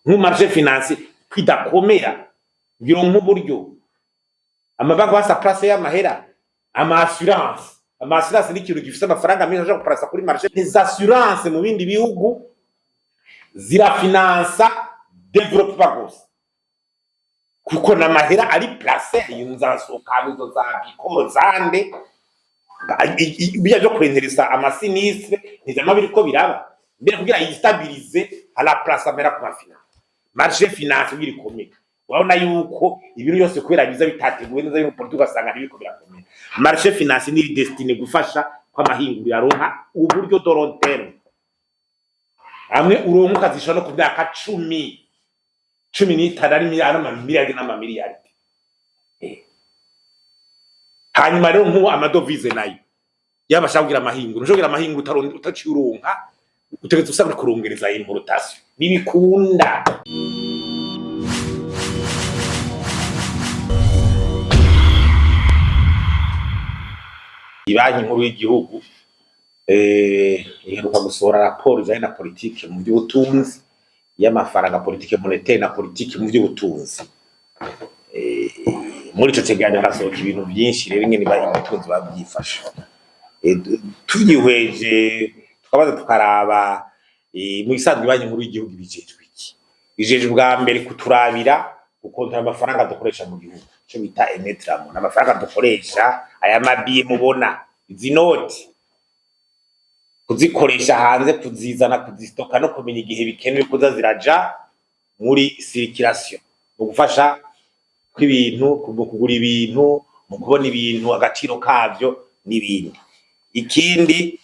Nk'u marché financier kwidakomera ngira nk'uburyo amabanki basa place y'amahera, ama assurance. Ama assurance ni ikintu gifise amafaranga menshi ashobora guparasa kuri marché. Les assurances mu bindi bihugu zirafinansa développement gose, kuko n'amahera ari placé inzasoka izo za bikoro zande bijya byo kwenteresa ama sinistres ntizama biriko biraba mbere kugira yistabilize à la place amera ku ma finance, marché finance kugira ikomeye. Urabona yuko ibintu byose kubera biza bitateguwe neza yuko politiki, ugasanga ntibiriko birakomera. Marché finance ni destiné gufasha ko amahinguriro aronka uburyo de long terme, amwe uronka ukazishora no ku myaka 10, 15, ari amamiliyardi n'amamiliyardi. Hanyuma rero nk'ubu ama devises nayo yaba ashaka kugira amahinguro, ushobora kugira amahinguro utaciye uronka, utegetse usabwa kurongereza importation, ntibikunda. Ibanki Nkuru y'Igihugu iheruka gusohora raporo ijanye na politike mu by'ubutunzi y'amafaranga, politique monétaire na politike mu by'ubutunzi. Muri ico cegeranyo harasohoka ibintu vyinshi rero ingene ubutunzi babyifashe. Tuvyihweje tukabaza tukaraba, mu bisanzwe Banki Nkuru y'Igihugu ibijejwe iki? Ijejwe bwa mbere kuturabira gukontora amafaranga dukoresha mu gihugu, ico bita émettre, amafaranga dukoresha, aya ma billets mubona, izi noti, kuzikoresha hanze, kuzizana, kuzisitoka no kumenya igihe bikenewe kuza ziraja muri circulation, mu gufasha kw'ibintu, mu kugura ibintu, mu kubona ibintu agaciro kavyo n'ibindi. Ikindi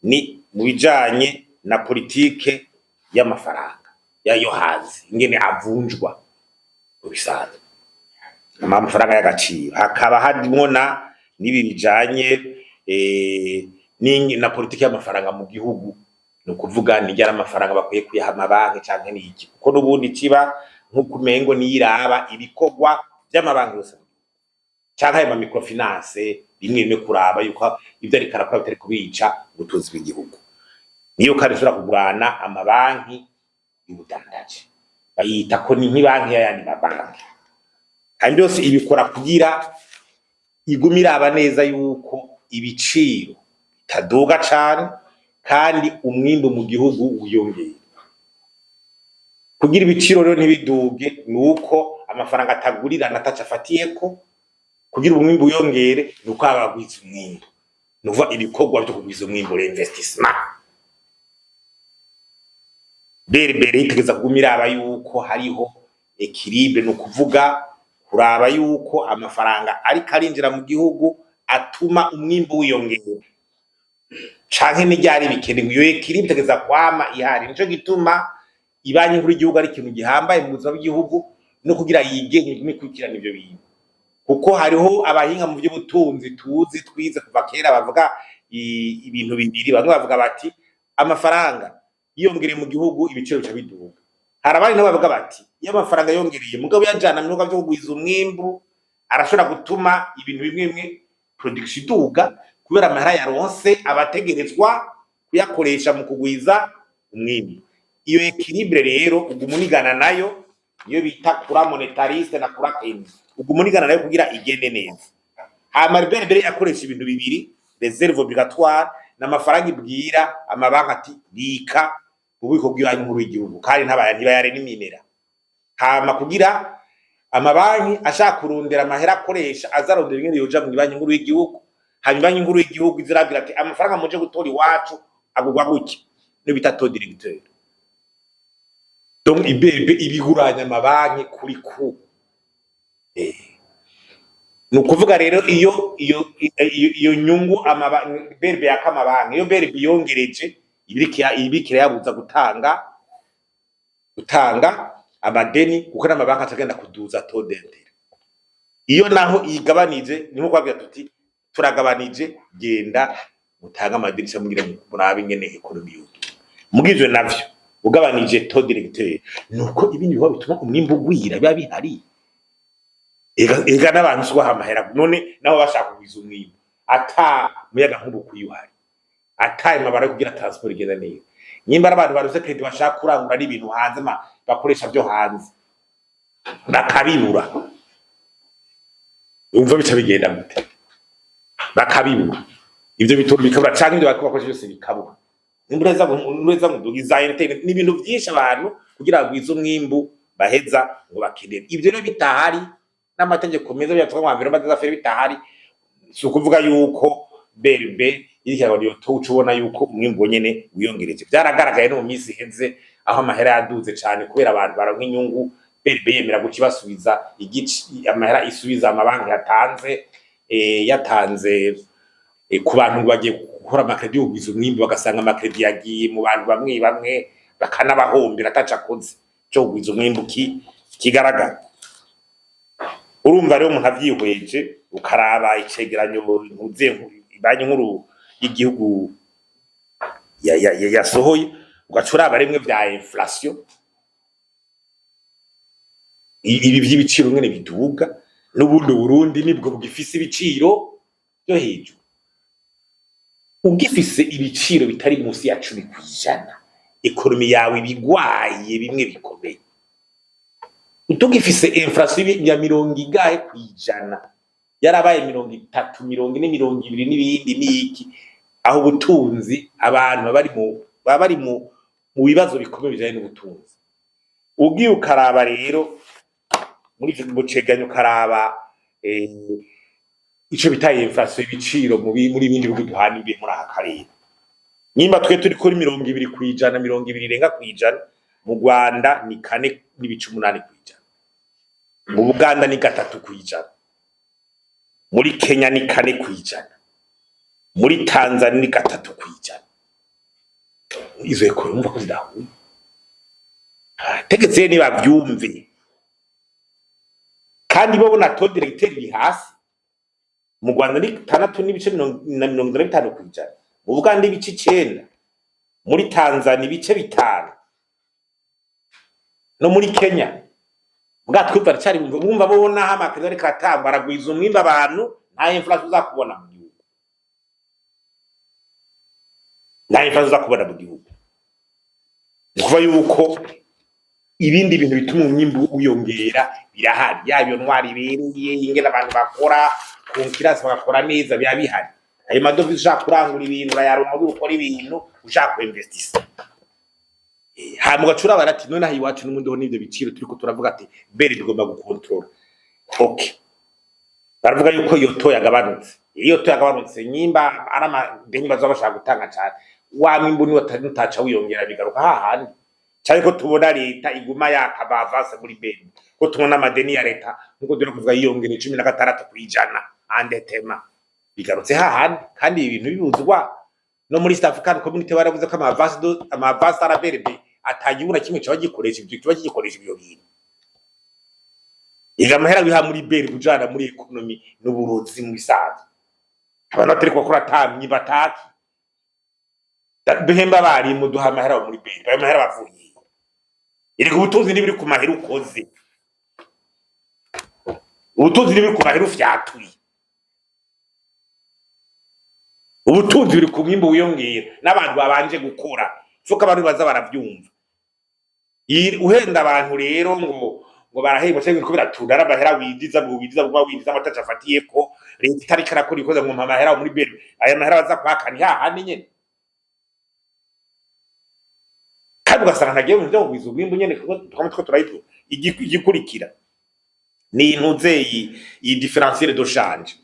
ni mu bijanye na politike y'amafaranga yayo hanze, ingene avunjwa mu bisanzwe amafaranga y'agaciro. Hakaba harimwo na n'ibi bijanye na politike y'amafaranga mu gihugu, ni ukuvuga ni ryari amafaranga bakwiye kuyaha amabanki canke n'iki, kuko n'ubundi kiba nk'uko umengo niyiraba ibikorwa vy'amabanki yose canke ayo ma microfinance rimwe rimwe, kuraba yuko ivyo ariko arakora bitari kubica ubutunzi bw'igihugu. Niyo kandi ishobora kugurana amabanki y'ubudandaji, bayita ko ni nk'ibanki y'ayandi mabanki. Kandi byose ibikora kugira igume iraba neza yuko ibiciro bitaduga cane kandi umwimbu mu gihugu wiyongera. Kugira ibiciro rero ntibiduge ni uko amafaranga atagurirana ataco afatiyeko. Kugira umwimbu wiyongere ni uko haba hagwiza umwimbu, ni ukuvuga ibikorwa vyo kugwiza umwimbu, l'investissement. BRB itegeza kuguma iraba yuko hariho équilibre, ni ukuvuga kuraba yuko amafaranga ariko arinjira mu gihugu atuma umwimbu wiyongera canke n'iryari bikenewe. Iyo équilibre itegeza kwama ihari. Nico gituma Ibanki Nkuru y'Igihugu ari ikintu gihambaye mu buzima bw'igihugu, no kugira yigenge igume ikurikirana ivyo bintu, kuko hariho abahinga mu by'ubutunzi tuzi twize kuva kera bavuga ibintu bibiri. Bamwe bavuga bati amafaranga yiyongereye mu gihugu ibiciro bica biduga. Hari abandi nabo bavuga bati iyo amafaranga yongereye mugabo yajana mu bikorwa vyo kugwiza umwimbu, arashobora gutuma ibintu bimwe bimwe production iduga, kubera amahera yaronse abategerezwa kuyakoresha mu kugwiza umwimbu. Iyo équilibre rero uguma unigana nayo, iyo bita courant monétariste na courant keynésien, uguma unigana nayo kugira igende neza. Hama BRB yakoresha ibintu bibiri: réserve obligatoire n'amafaranga ibwira amabanki ati bika mu bubiko bw'Ibanki Nkuru y'Igihugu, kandi ntibayare n'iminera. Hama kugira amabanki ashaka kurondera amahera akoresha, azarondera ingene yoja mu Banki Nkuru y'Igihugu. Hanyuma Banki Nkuru y'Igihugu izirabwira ati amafaranga muje gutora iwacu agurwa gutya, niyo bita taux directeur. Donc iBRB ibiguranya amabanki kuri ku ni ukuvuga rero iyo nyungu BRB yaka amabanki, iyo BRB yongereje ibiriko yabuza gutanga amadeni, kuko n'amabanki atagenda kuduza taux d'intérêt. Iyo naho iyigabanije, ni nko kubabwira tuti turagabanije, genda mutange amadirisha mugira murabe ingene économie yogira. Muga ivyo navyo ugabanije taux directeur, nuko ibindi bikorwa bituma umwimbu ugwira biba bihari. Ega n'abantu si ubaha amahera none nabo bashaka kugwiza umwimbu, ata muyaga nkuba ukwiye uhari, ata amabara yo kugira transport igenda neza. Nimba ari abantu barose crédit, bashaka kurangura n'ibintu hanze, bakoresha byo hanze, bakabibura, umva bica bigenda gute? Bakabibura, ivyo bitoro bikabura, canke ivyo bariko bakoresha byose bikabura. Nimba ngo za internet ni ibintu vyinshi abantu kugira bagwize umwimbu baheza ngo bakenere. Ivyo rero bitahari, n'amategeko meza byatwa ngo environnement des affaires bitahari, si ukuvuga yuko BRB iriko iragabanya iyo taux uca ubona yuko umwimbu nyene wiyongereje. Vyaragaragaye no mu minsi iheze, aho amahera yaduze cane kubera abantu baronka inyungu, BRB yemera guca ibasubiza igice amahera isubiza amabanki yatanze, yatanze ku bantu ngo bagiye gukora ama crédits yo kugwiza umwimbu, bagasanga ama crédits yagiye mu bantu bamwe bamwe, bakanabahombera ataco akoze co kugwiza umwimbu kigaragara. Urumva rero, umuntu avyihweje, ukaraba icegeranyo ntuze Banki Nkuru y'Igihugu yasohoye, ugaca uraba rimwe vya inflation, ibi vy'ibiciro ngene biduga, n'ubundi Burundi nibwo bugifise ibiciro vyo hejuru. Ugifise ibiciro bitari munsi ya 10%, économie yawe ibigwaye bimwe bikomeye. Tugifise inflation ya mirongo ingahe kw'ijana, yarabaye 30, 40, 20 n'ibindi n'iki, aho ubutunzi abantu baba bari mu bibazo bikomeye bijanye n'ubutunzi. Ugiye ukaraba rero muri ico mu cegeranyo, ukaraba ico bita inflation, ibiciro muri bindi bihugu duhana imbibe muri aka karere, nimba twe turi kuri 20%, 20 irenga kw'ijana, mu Rwanda ni 4.8%, mu Buganda ni 3%, muri Kenya ni 4%, muri Tanzania ni 3%. Izo économies urumva ko zidahuye. Abategetsi nibavyumve. Kandi bo na taux directeur iri hasi. Mu Rwanda ni tandatu n'ibice na 75%, mu Buganda ibice 9, muri Tanzania ibice 5, no muri Kenya. Mbwa twumva baracari bumva bo naho ama crédits ariko aratangwa aragwiza umwimbu, abantu nta inflation uzakubona mu gihugu, nta inflation uzakubona mu gihugu. Ni ukuvuga yuko ibindi bintu bituma umwimbu wiyongera birahari, yaba iyo ntwari ibereye, ingene abantu bakora concurrence, bagakora neza, biba bihari. Ayo ma devises, ushaka kurangura ibintu urayaronka, ukora ibintu, ushaka kuinvestisa. Hama ugaca uraba ati none aha iwacu n'ubundi ho n'ivyo biciro turiko turavuga ati BRB igomba gukontorora. Okay, baravuga yuko iyo taux yagabanutse. Iyo taux yagabanutse, nyimba ari amadeni bazoba bashaka gutanga cane, wa mwimbu niwo nutaca wiyongera, bigaruka hahandi. Canke ko tubona leta iguma yaka ba avances muri BRB, ko tubona amadeni ya leta nkuko dore kuvuga yiyongera 16% endettement, bigarutse hahandi. Kandi ibi bintu bibuzwa no muri East African Community, baravuze ko ama avances à la BRB atagihugu na kimwe coba gikoresha ivyo, kiba gikoresha ivyo bintu. Iga amahera wiha muri BRB ujana muri économie n'uburozi mu bisanzwe. Abantu batari bakora atamyi bataki duhemba abarimu, duha amahera muri BRB, ayo mahera bavuye. Erega ubutunzi ntibiri ku mahera ukoze, ubutunzi ntibiri ku mahera ufyatuye, ubutunzi buri ku mwimbu wiyongera n'abantu babanje gukora. Fuko abantu baza baravyumva. Uhenda abantu rero ngo barahembwa cyangwa biriko biratunda, ari amahera winjiza, ngo winjiza, ngo winjiza amataca afatiyeko, leta itariko irakora ikoze ngo mpa amahera muri BRB, aya mahera baza kwaka ni hahandi nyene. Kandi ugasanga ntagiye mu byo kugwiza umwimbu nyene, kuko twama two turayivuga. Igikurikira ni intuze iyi différentiel de change.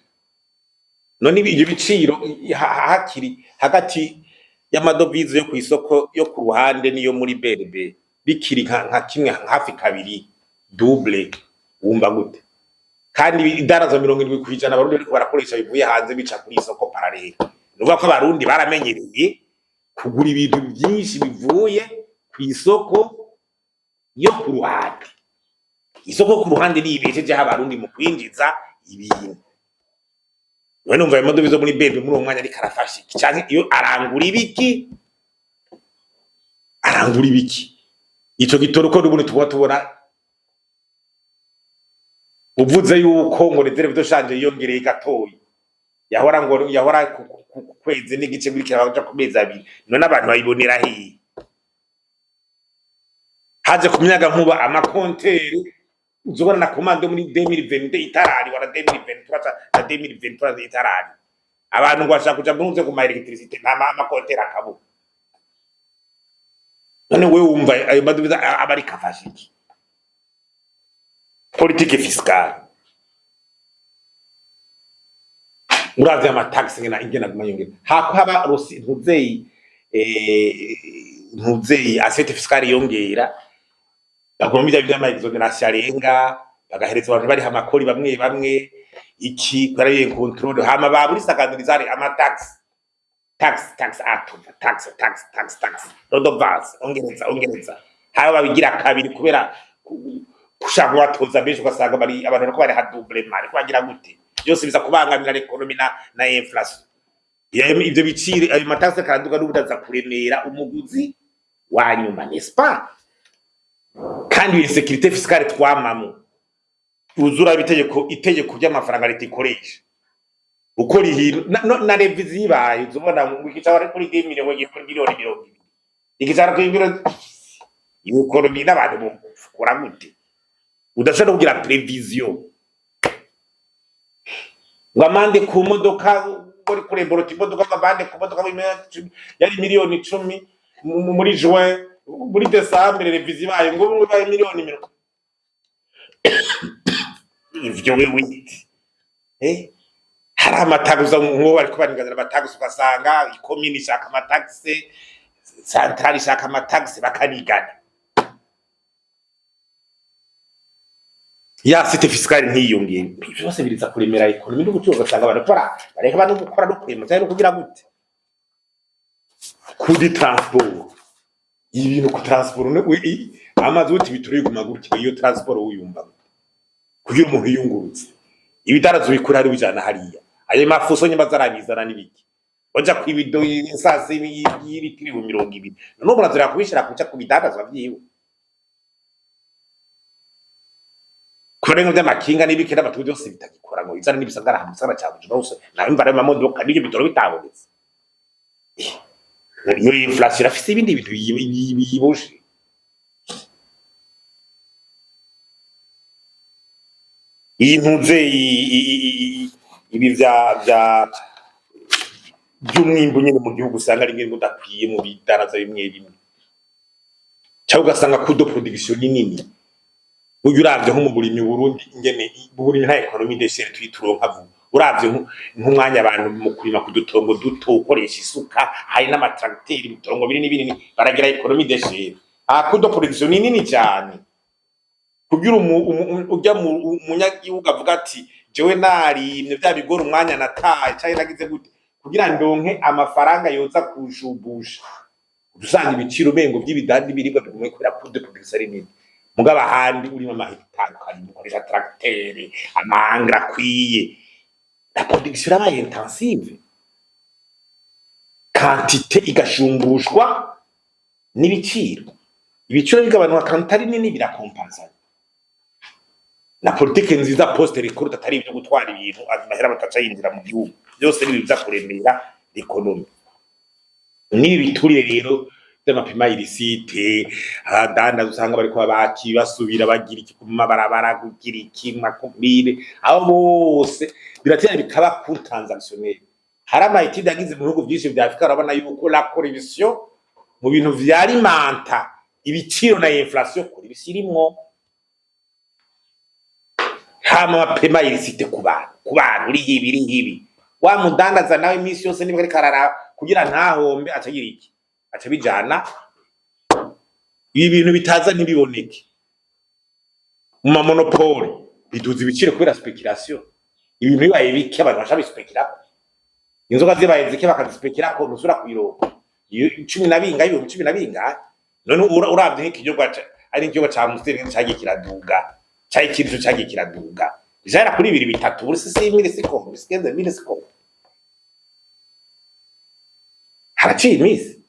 None ibyo biciro hakiri hagati y'ama devises yo kw'isoko yo ku ruhande n'iyo muri BRB bikiri nka kimwe hafi kabiri, double, wumva gute? Kandi idaraza 70% Abarundi bariko barakoresha bivuye hanze, bica kuri isoko parallèle. Ni ukuvuga ko Abarundi baramenyereye kugura ibintu byinshi bivuye ku isoko yo ku ruhande. Isoko ku ruhande niyo ibeshejeho Abarundi mu kwinjiza ibintu. None numva ayo ma devises muri BRB muri uwo mwanya ariko arafasha iki? Canke iyo arangura ibiki? Arangura ibiki? Ico gitoro ko n'ubundi tuba tubona uvuze yuko ngo réserve de change yiyongereye gatoyi, yahora ngo yahora ku kwezi n'igice, gurikira baja ku mezi 2, none abantu bayibonera hehe? Haje ku muyagankuba, ama compteurs uzobona na commande muri 2022 itarari wala 2023 na 2023 itarari. Abantu ngo bashaka kuja muze ku ma électricité, nta ama compteurs akabura. None wewe wumva ayo ma devises aba ariko afasha iki? Politique fiscale, uravye ama taxes ingena aguma yongera, hako haba rosi ntuzeyi, ntuzeyi assiette fiscale yongera, baguma bya vy'ama exonération arenga, bagahereza abantu bariha amakori bamwe bamwe iki kubera iyo contrôle. Hama baburi sakandirizare ama taxes, tax, tax, atuva tax, tax, tax, tax, redevance, ongereza, ongereza. Haba babigira kabiri kubera gushaka kubatoza benshi, ugasanga bari abantu bariko bariha doublement. Ariko bagira gute? Byose biza kubangamira l'économie na inflation. Ivyo biciro, ayo ma taxes karaduga n'ubudaza kuremera umuguzi wa nyuma, n'est-ce pas? Kandi iyo insécurité fiscale twamamwo, uzura itegeko ry'amafaranga leta ikoresha uko rihino na révision ibaye, uzobona ngo igicara kuri 10 miliyoni, ngiye kuri miliyoni 20, igicara kuri miliyoni. Iyo économie n'abantu bokora gute udashobora no kugira prévision? Ngo amande ku modoka, uri kureborota imodoka, ngo amande ku modoka yari miliyoni 10 muri juin, muri décembre révision ibaye ngo ubu ibaye miliyoni 40. Ivyo wewe hari ama taxes nk'uwo bariko baringanira ama taxes, ugasanga ikomini ishaka ama taxes, centrale ishaka ama taxes, bakanigana. Ya assiette fiscale ntiyongere, ivyo byose biriza kuremera économie n'ubucuruzi, ugasanga abantu bara bareka no gukora no kwema cyangwa no kugira gute. Kuri transport, ibintu ku transport amazi uti bituri guma gutya, iyo transport wuyumva kugira umuntu yungurutse ibidarazo bikura hari bijana hariya, ayo mafuso nyuma zarabizana n'ibiki baja kwibido insasi y'ibitiri 20, none umuntu azira kubishira kuca ku bidandazwa vyiwe kubera ibintu vy'amakinga n'ibiki n'amatugu byose bitagikora ngo bizane n'ibisagara mu gisagara ca Bujumbura hose. Nawe imva ayo mamodoka n'ivyo bitoro bitabonetse, iyo inflation irafise ibindi bintu biyiboshe. Iyi ntuze ibi vya by'umwimbu nyene mu gihugu, usanga rimwe rimwe udakwiye mu bidaraza bimwe bimwe, cyangwa ugasanga coût de production ni nini. Burya uravye nko mu burimyi mu Burundi, ingene mu burimyi nta économie d'échelle tuyituronka vuba. Uravye nk'umwanya abantu mu kurima ku dutongo duto ukoresha isuka, hari n'ama tracteurs, ibitongo binini binini baragira économie d'échelle. Aha coût de production ni nini cyane kugira ujya mu umunyagihugu avuga ati: "Jewe narimye vya bigori, umwanya nataye canke nagize gute kugira ndonke amafaranga yoza kushubusha." Usanga ibiciro umengo vy'ibidandi ibiribwa bigumye kubera coût de production ari nini. Mugabo ahandi urimo amahegitari ukarima ukoresha tracteur, ama engrais akwiye, la production irabaye intensive, quantité igashumbushwa n'ibiciro, ibiciro bigabanuka, quantité ari nini, birakompansanya. Na politike nziza post récolte, atari ibyo gutwara ibintu amahera bataca yinjira mu gihugu, byose ni biza kuremera l'économie. N'ibi biturire rero vy'ama paiements illicites, abadandaza usanga bariko babaki basubira bagira iki ku mabarabara, kugira iki mu makomine, abo bose biratera bikaba coût transactionnel. Hari ama études yagize mu bihugu vyinshi vya Afrika, urabona yuko la corruption mu bintu vyarimanta ibiciro na inflation, corruption irimwo. Hama ama paiements illicites ku bantu uri ibi uri ibi, wa mudandaza nawe iminsi yose niba ariko araraba kugira ntahombe, aca agira iki, aca bijana ibi bintu bitaza ntibiboneke mu ma monopoles, biduza ibiciro kubera spéculation. Ibintu bibaye bike abantu basha bispekirako, inzoga zibaye zike bakazispekirako, ntusubira kuyironka iyo cumi na bingahe, 10,000. None uravye nk'ikinyobwa ari ikinyobwa ca Amstel cagiye kiraduga, canke ikindi co cagiye kiraduga, jara kuri bibiri bitatu, buri sisi mille siko bisigenze mille siko, haraciye iminsi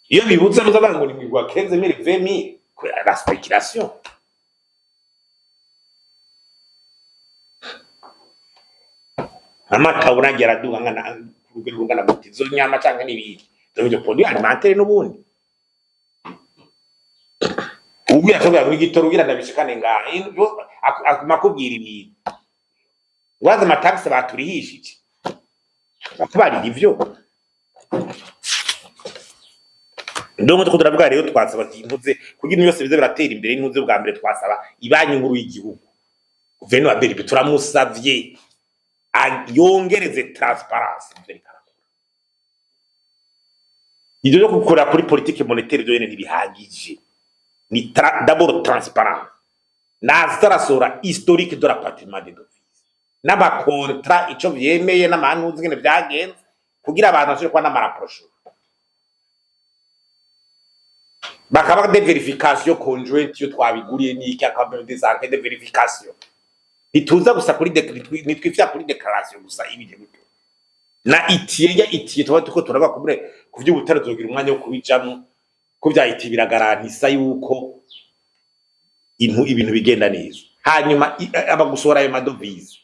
iyo bibuze muza ngo ni mwigwa 15 000, 20 000 kubera la spéculation. Amata unagiye araduga ngana ku rugero rungana gute, izo nyama canke n'ibindi, ivyo byo produit alimentaire n'ubundi. Ubwira ashobora ngo igitoro ugira ndabishikane ngaha, aguma akubwira ibintu. Urazi ama taxes baturihishije, bakubarira ivyo. Donc tuko turavuga rero, twasaba intuze kugira ibintu byose bize biratera imbere. Intuze bwa mbere twasaba ibanki nkuru y'igihugu, guverinoma ya BRB, turamusavye yongereze transparence mu vyo ariko arakora. Ivyo byo gukora kuri politique monétaire byo nyene ntibihagije, ni d'abord transparent. Naza arasohora historique de rapatriement des devises n'ama contrats, ico vyemeye n'amanuzi ingene vyagenze, kugira abantu bashobore kuba n'ama rapprochements, bakaba des vérifications conjointes iyo twabiguriye n'iki, akaba des enquêtes de vérification. Ntituza gusa kuri nitwifya kuri déclaration gusa ibije gutyo na itiye ya itiye tuba tuko turaba kumure ku vy'ubutare. Tuzogira umwanya wo kubijamwo, ko vya itiye biragarantisa yuko ibintu bigenda neza. Hanyuma aba gusohora ayo ma devises,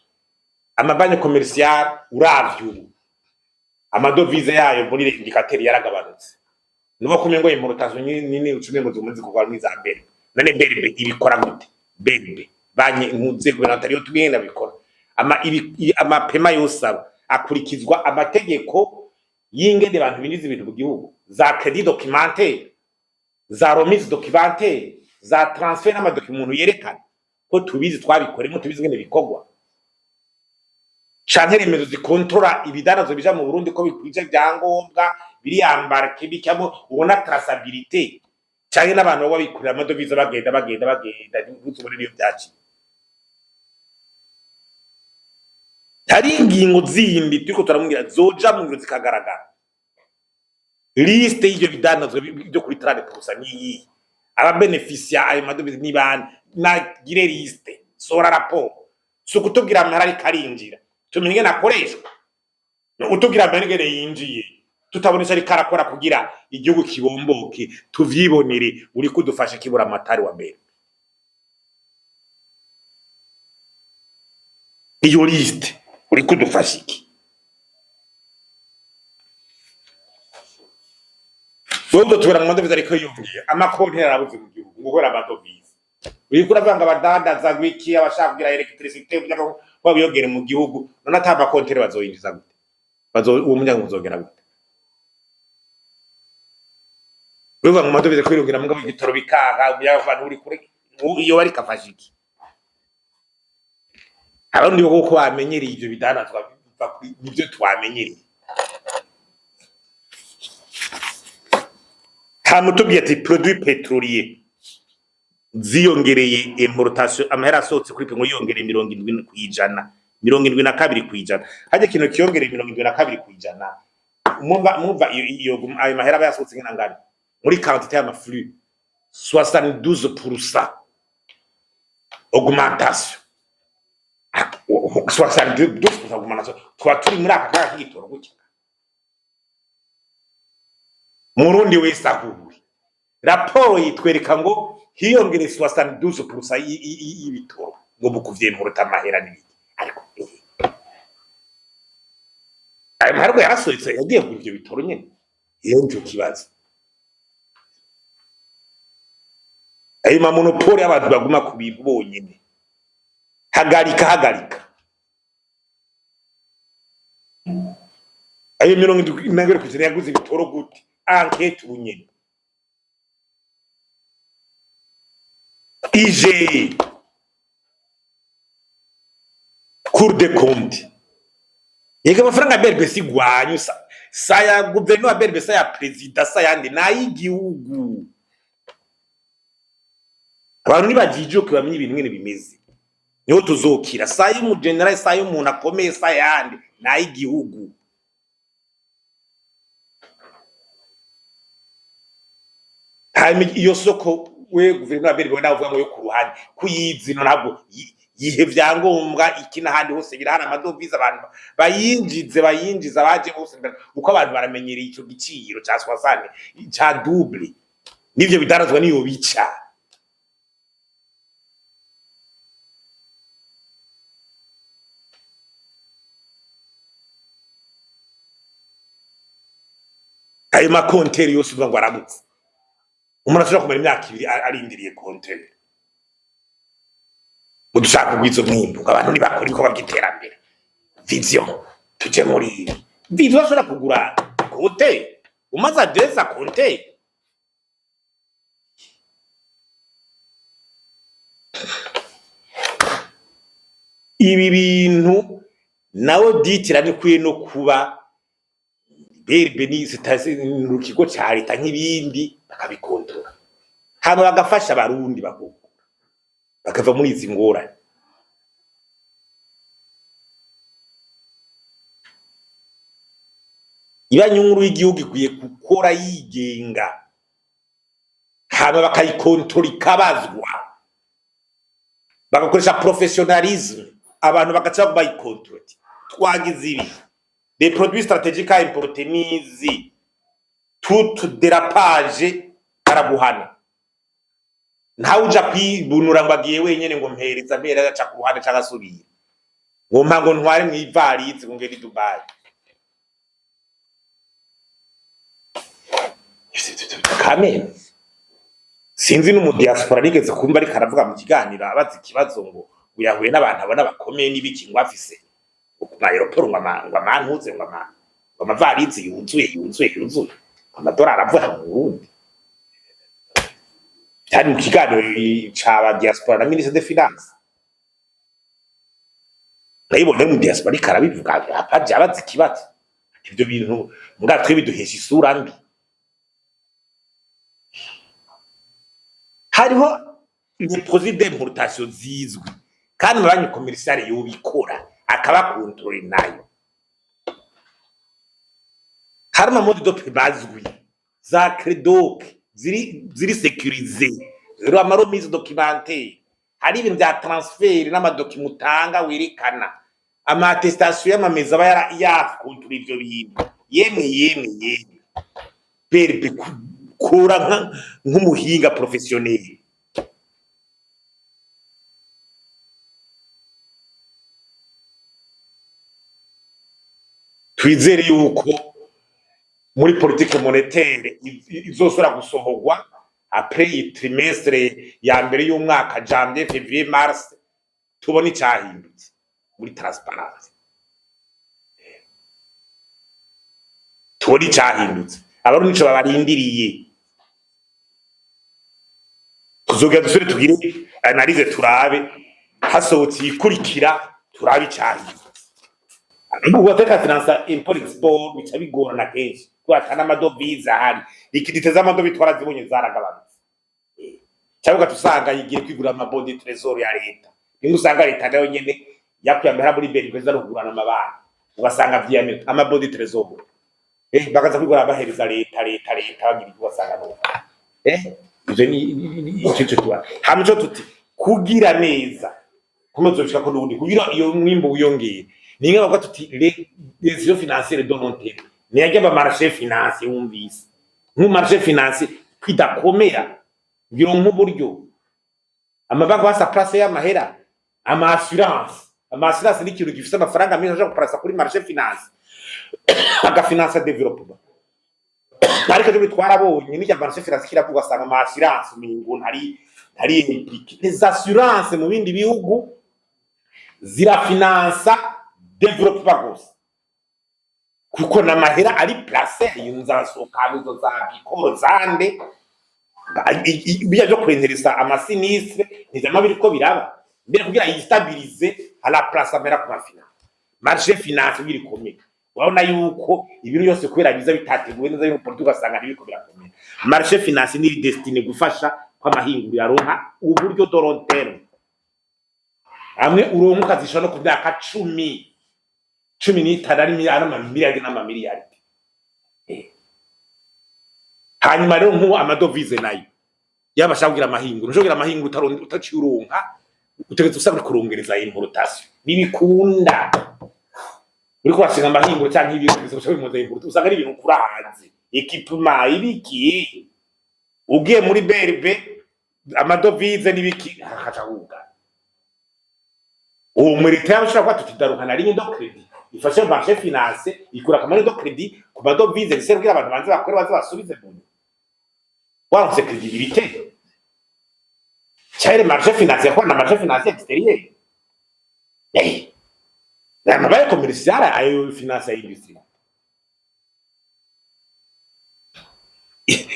amabanki commerciales, uravye ubu ama devises yayo muri indicateur yaragabanutse. Nuba kumye ngo importation nini ucume ngo zumuzi kugwa n'iza mbere. None BRB ibikora gute? BRB, banki ntuze guverinoma atariyo tugenda bikora, ama ama paiements yose aba akurikizwa amategeko y'ingene abantu binjiza ibintu mu gihugu, za crédit documentaire, za remise documentaire, za transfert n'ama documents umuntu yerekana ko tubizi, twabikoremo, tubizi ingene bikorwa, canke remezo zikontora ibidandazwa bija mu Burundi ko bikwije ibyangombwa biriyambarike bicyamo, ubona traçabilité, canke n'abantu baba bikorera ama devises bagenda bagenda bagenda, ntuzubone niyo byaciye. Hari ingingo zindi turiko turamubwira zoja mu ngiro zikagaragara. Liste y'ivyo bidandazwa byo kuri 30% niyihe? Ababenefisia ayo ma devises ni bande? Nagire liste, sora raporo. Si ukutubwira amahera ariko arinjira, tumenye ingene akoreshwa. No utubwira amahera ingene yinjiye, tutabona ico ariko arakora kugira igihugu kibomboke, tuvyibonere. Uriko udufasha kibura amatari wa mbere. Iyo liste uriko udufasha iki? Wewe uzotubwira ngo ama devises ariko yiyongeye, amakonti yarabuze mu gihugu ngo kubera ama devises. Uriko uravuga ngo abadandaza gwiki, abashaka kugira électricité kugira ngo babiyongere mu gihugu, none ata makonteri bazoyinjiza gute? Bazo uwo muryango uzogera gute? Bivuga ngo ama devises kwirungira, mugabo igitoro bikanga, umuyaga abantu uri kure, iyo bari kafasha iki? Abarundi bo kuko bamenyereye ivyo bidandazwa biva kuri nivyo twamenyereye. Hama utubwiye ati produit pétrolier ziyongereye, importation, amahera asohotse kuri ngo yiyongereye 70%, 72%. Harya ikintu kiyongereye 72%, mwumva iyo ayo mahera aba yasohotse ingana ngana muri quantité y'ama flux? 72% augmentation, 72% augmentation. Tuba turi muri aka kaga k'igitoro gutya. Murundi wese ahuye, raporo yitwereka ngo hiyongere 72% y'ibitoro ngo mu kuvyimpuruta amahera n'ibiki. Ariko ayo mahera ngo yarasohotse yagiye kugura ivyo bitoro nyene? Iyo nico kibazo. Ayo ma monopoles y'abantu baguma ku bintu bonyene, hagarika, hagarika. Ayo 72% yaguze ibitoro gute? Enquête ubu nyene. IGE, Cour des comptes, yega amafaranga ya BRB si gwanyu, sa ya guverinoma ya BRB, sa ya perezida, sa yandi, n'ay'igihugu. Abantu nibajijuke bamenye ibintu ngene bimeze, niho tuzokira. Sa y'umujenerali, sa y'umuntu akomeye, sa yandi, n'ay'igihugu. Hanyuma iyo soko, we guverinoma ya BRB nawe uvuga ngo yo ku ruhande kuyizino, ntabwo yihe vyangombwa iki n'ahandi hose birahari ama devises. Abantu bayinjize, bayinjize abaje bose, uko abantu baramenyereye ico giciro ca soixante, ca double, n'ivyo bidarazwa niyo bica. Ayo makonteri yose uvuga ngo arabutse. Umuntu ashobora kumara imyaka 2 arindiriye compteur, ngo dushaka kugwiza umwimbu, ngo abantu ntibakora ibikorwa by'iterambere, vision tuje muri ibi. Vision ashobora kugura compteur umaze adresa compteur. Ibi bintu nawe ditira bikwiye no kuba BRB ni ikigo ca leta nk'ibindi, bakabikontorora hama bagafasha Abarundi bakugura bakava muri izi ngorane. Ibanki nkuru y'igihugu ikwiye gukora yigenga, hama bakayikontorora ikabazwa, bagakoresha professionnalisme, abantu bagaca bayikontorora. Twagize ibi, les produits stratégiques à importer nizi, tout dérapage baraguhana. Ntawe uja kwibunura ngo agiye wenyene, ngo mpereza mpereza, aca ku ruhande canke asubira, ngo mpa ngo ntware mw'ivarizi ngo ngende i Dubai. Kamere sinzi n'umudiaspora nigeze kumva ariko aravuga mu kiganiro abaza ikibazo ngo yahuye n'abantu abona bakomeye n'ibiki, ngo afise ngo ku aéroport ngo amantuze ngo amavarizi yuzuye yuzuye yuzuye amadolari avuye mu Burundi. Cyari mu kiganiro ca diaspora na ministre des finances, ndayibona mu diaspora ariko arabivuga, apaje abaza ikibazo. Ivyo bintu mbwa twe biduhesha isura mbi. Hariho les produits d'importation zizwi, kandi amabanki commerciale yobikora akabakontorora nayo. Hari ama modes de paiement azwi, za Crédoc ziri sécurisées, ziri ama remises documentaires, hari ibintu bya transfert n'ama documents utanga werekana ama attestation y'amameza aba yakontorora ivyo bintu. Yemwe yemwe yemwe, BRB kura nk'umuhinga professionnel. Twizere yuko muri politique monétaire izosubira gusohorwa après iyi trimestre ya mbere y'umwaka, janvier, février, mars, tubone icyahindutse muri transparence, tubone icyahindutse. Abarundi nico babarindiriye. Tuzogera dusubire tugire analyse, turabe hasohotse iyikurikira, turabe icyahindutse. Ubu finansa import export bica bigorana kenshi kubera ata n'amadovize ahari. Liquidités z'amadovize twarazibonye zaragabanutse, cyangwa ugaca usanga yigiye kwigurira ama bons du trésor ya leta. Nimwe usanga leta nayo nyene yakuye amahera muri BRB iza no kugurana amabanki, ugasanga vyiyamira ama bons du trésor, bakaza kwigura bahereza leta leta leta, bagira ibyo, ugasanga nuko ivyo ni ico tuba hama ico tuti kugira neza kumwe tuzoshika ko n'ubundi kugira iyo mwimbu wiyongere. Ni nka bavuga tuti les décisions financières de long terme, ni yajya ama marché financier, wumvise nk'u marché financier kwidakomera ngira nk'uburyo amabanki basa place y'amahera, ama assurance. Ama assurance ni ikintu gifise amafaranga menshi ashobora guparasa kuri marché financier agafinansa développement. Ariko ejo twarabonye n'irya marché financier kiravuga, asanga ama assurance umengo ntari impliqué. Les assurances mu bindi bihugu zirafinansa développement gusa, kuko n'amahera ari placé inzasohoka izo za bikoro zande bijya byo kwenteresa ama sinistres ntizama biriko biraba mbere kugira yistabilize à la place amera ku ma finance marché finance kugira ikomeye. Urabona yuko ibintu byose kubera biza bitateguwe neza y'uko politiki, ugasanga ntibiko birakomera. Marché finance ni destiné gufasha ko amahinguriro aronka uburyo de long terme, amwe uronka ukazishora no ku myaka 10, 15, ari amamiliyardi n'amamiliyardi. Hanyuma rero nk'ubu amadovize nayo yaba ashaka kugira amahinguro, ushobora kugira amahinguro utaciye uronka, utegetse usabwa kurongereza importation, ntibikunda. Uriko urashinga amahinguro canke ibintu bizoca bimuza importation, usanga ari ibintu ukura hanze, équipement ibiki, ugiye muri BRB amadovize n'ibiki hakaca hugara. Uwo muri leta yaba kuba tuti daruka na ligne de crédit ifashe marché finance ikura akamaro de crédit ku madovize, ndetse kugira abantu banze bakore baze basubize mu nyuma. Waronse crédibilité cyari marché financier, ko na marché financier extérieur, amabanki commercial ayo finance industrie.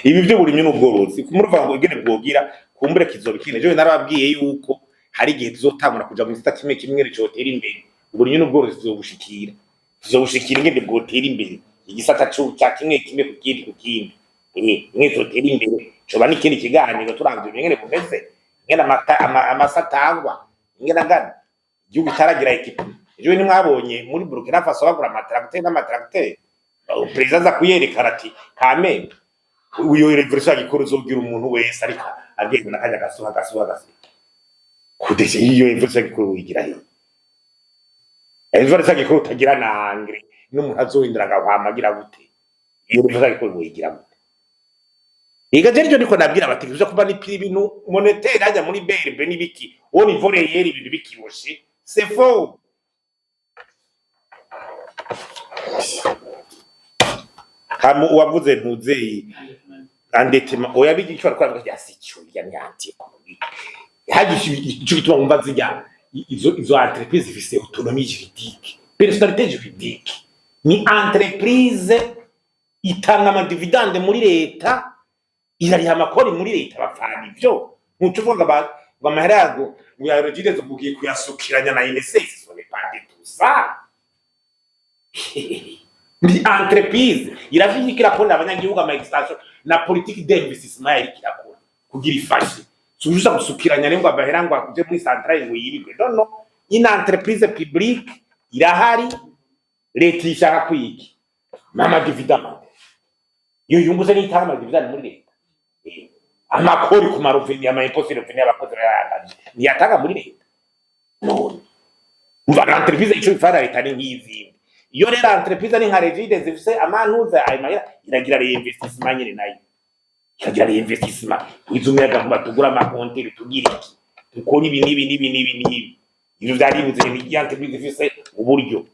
Ibi by'uburimyi n'ubworozi, murumva ngo ingene bwogira kumbure kizobikine. Jewe narababwiye yuko hari igihe tuzotangura kuja mu gisata kimwe kimwe cotera imbere. Uburimyi n'ubworozi tuzobushikira ingene bwotera imbere, igisata ca kimwe kimwe ku kindi ku kindi, ingene cotera imbere coba n'ikindi kiganiro, turavye ingene bumeze, ingene amase atangwa, ingene angana, igihugu kitaragira équipe. Ejo ntimwabonye muri Burkina Faso bagura amatracteur n'amatracteur, perezida aza kuyerekana ati kameme uyo révolution agikora, uzogira umuntu wese ariko agenda nakajya gasuha gasuha gasuha kudesha. Iyo révolution agikora wigira he? Révolution agikora utagira na engrais, n'umuntu azohindura agahwama agira gute? Iyo révolution agikora wigira gute? Ega je nivyo niko nabwira abategetsi uja kuba n'ipiri ibintu monétaire hajya muri BRB n'ibiki au niveau réel, ibintu bikiboshe, c'est faux. Hama uwavuze ntuzeyi endettement, oya, bigira icyo bariko baravuga sico ya ni anti économique. Hagisha ico gituma wumva zijya izo entreprise zifise autonomie juridique, personnalité juridique. Ni entreprise itanga amadividende muri leta, irariha amakori muri leta, bapfana ivyo. Ntuca uvuga ngo amahera yago ngo ya Regideso mugiye kuyasukiranya na INSS. Ce n'est pas du tout ça. Ni entreprise irafite, irakora abanyagihugu ama extension na politique d'investissement yariko irakora kugira ifashe. Sujuza gusukiranya rero ngo amahera ngo akuje muri centrale ngo yibigwe. No, no, une entreprise publique irahari, leta ishaka kwiki mama dividende, iyo yunguze n'itanga amadividende muri leta. Amakori ku marevenu, ama impôt sur revenu y'abakozi bayangaje ntiyatanga muri leta. None umva entreprise ico ifara leta ni nk'izindi. Iyo rero entreprise ni nka Regideso zifise amantuza, ayo mahera iragira reinvestissement nyene, nayo ikagira reinvestissement wiza umuyaga nkuba, tugura amakonteri, tugira iki, dukora ibi n'ibi n'ibi n'ibi n'ibi. Ivyo vyaribuze ni iya entreprise ifise uburyo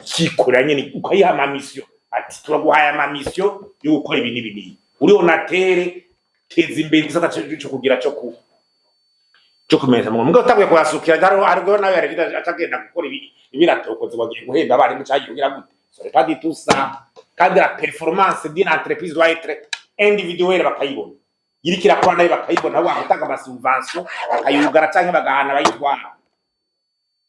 kikorera nyene, ukayiha amamission ati turaguhaye amamission yo gukora ibi n'ibi n'ibi, uri Onatel, teza imbere igisata co kugira co kumesa mu mugabo utanguye kuyasukira hariho hariho nawe yaragida acagenda gukora ibi ibiratokoze wagiye guhemba abarimu cagiye kugira gute. Ce n'est pas du tout ça. Kandi la performance d'une entreprise doit être individuelle, bakayibona iriko irakora nayo bakayibona, aho gutanga amasubvention bakayugara canke bagahana abayitwara.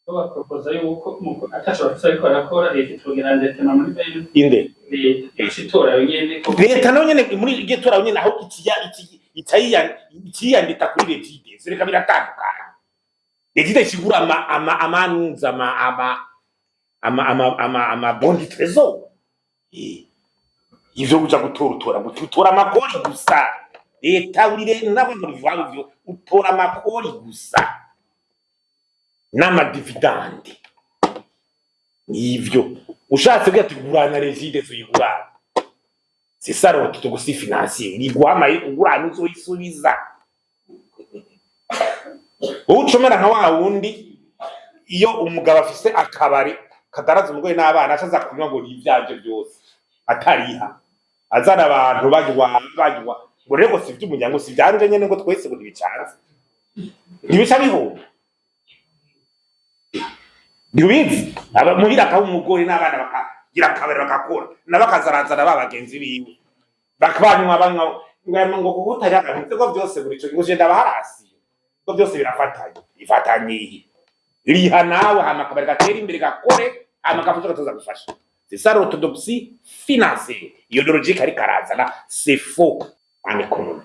Ko bapropoza yuko ataco bafise ariko barakora, leta itogera endettement muri BRB. Inde? Leta ica itora yo nyene ko Leta nayo nyene muri iryo tora nyene aho ikiya ikiyandika kuri Regideso, reka biratandukana. Regideso igura ama ama amanuza ama ama ama ama ama ama bon du trésor. Ivyo uja gutora, utora gute? Utora amakori gusa. Leta urire nabo ngo bivuga ivyo, utora amakori gusa n'amadividende. Nivyo ushatse kugira ati gurana Regideso uyigurana, c'est ça l'orthodoxie financière. Iguha ugurana uzoyisubiza. Wowe ucomera nka wa wundi, iyo umugabo afise akabari kadaraza umugore n'abana, aca aza kunywa ngo ni ivyavyo byose, atariha, azana abantu banywa banywa, ngo rero ngo si ivy'umuryango, si ivyanje nyene, ngo twese, ngo ntibicanze, ntibica bihomba. Ntibizi aba muhira akaba umugore n'abana bakagira akabari bagakora, nabo akazarazana ba bagenzi biwe bakabanywa banywa, ngo ngo kuko utariha ngo byose buri ico ngo je ndabaharasiye, ngo byose birafatanye. Bifatanye iyi riha nawe, hama akabari gatera imbere, gakore, hama gafasha gatoza gufasha. C'est ça l'orthodoxie financière. Iyo logique ariko arazana, c'est faux en économie.